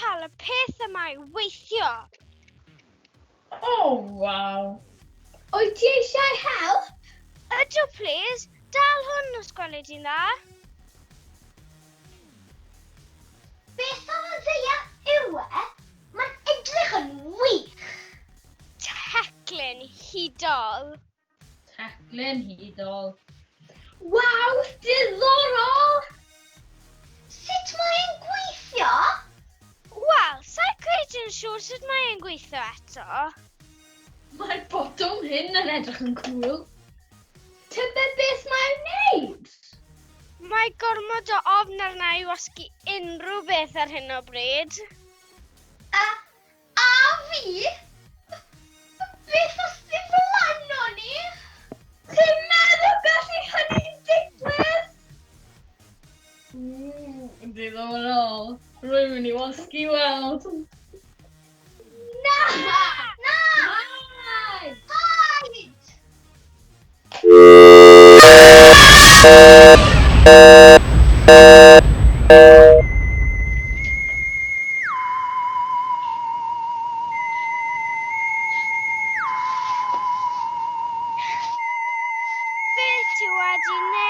cael y peth yma i weithio. O, waw! Wyt ti eisiau help? Ydw, plis. Dal hwn os gweli di'n dda. Beth am y ddaear yw e? Mae'n edrych yn wych! Teclyn hudol. Teclyn hudol. Waw, diddorol! Sut mae'n gweithio? Wel, sa'i cweit yn siŵr sut mae'n gweithio eto. Mae'r botwm hyn yn edrych yn cŵl. Tybed beth mae'n wneud? Mae gormod o ofn arna i wasgu unrhyw beth ar hyn o bryd. A, a fi? Beth os ddiflannon ni? Chi'n meddwl gallu hynny digwydd? Ww, diddorol. Rwy'n mynd i wasgu weld. Na! Na! Hi! Paid! Beth ti wedi wneud?